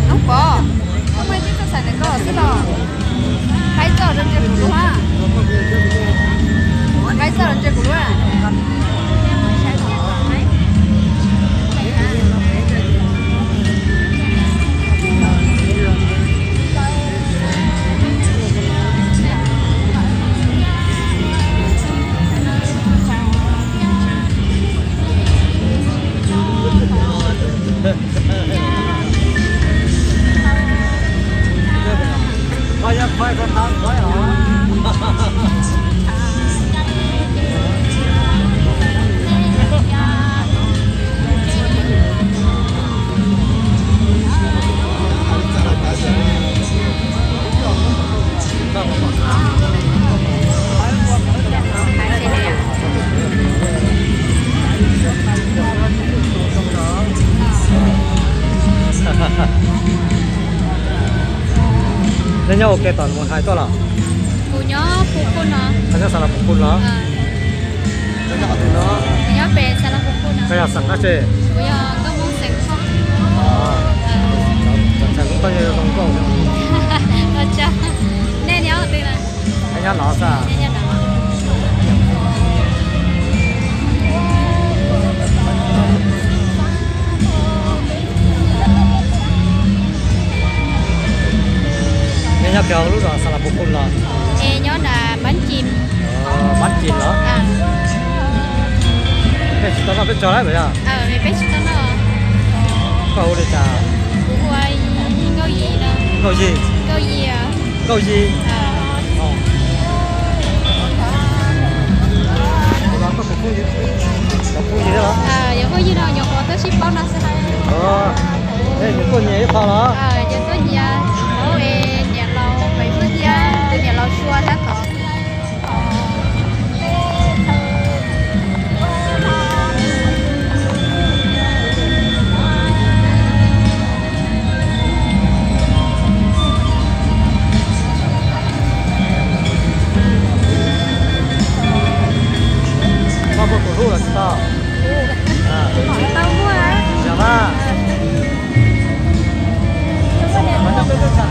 Noob Pov, koj muaj ib tug txawj xaiv ntawm koj xwb los? Qaib txoj los ntsia kuv lub, qaib txoj los ntsia kuv lub. Nej nyob ua ke tom Moos Hais tuaj los? Kuv nyob Phu Kun no. Koj nyob Xas Las Phu Kun los? Kuv nyob pem Xas Las Phu Kun no. Koj yog xeem dab tsi? Kuv yog nkauj Hmoob xeem Hmoob. Txawm kuv koj yog zoo nkauj. Nej nyob twg na? Nyob no xwb. Nej nyob kiag hauv lub zos Xas Las Phu Kun los? Es nyob nram Mab Cim. Mab Cim los? Peb tsis tau noj peb tso lawm yog? Peb tsis tau noj. Koj hu li cas? Kuv hu Nkauj Yis no. Nkauj Yis? Nkauj Yis. Nkauj Yis. Kuv los koj tus phooj ywg, tus phooj ywg los? Yog phooj ywg no nyuam qhuav tuaj sib paub no xwb. Yog tuaj nyias ib qho los? Yog tuaj nyias, es niam laus Maiv Hwj thiab tus niam laus Sua tab tom. Koj muaj tus hlub los tsis tau? Tsis tau muaj. Yog mas. Koj nyob peb teb chaws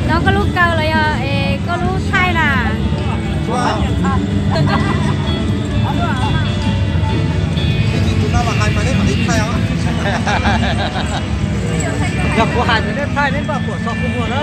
Nov koj lub kaw los yog es koj lub thaij na? Yog kuv hais tias neb thaij neb npaj puas tso kuv muag na.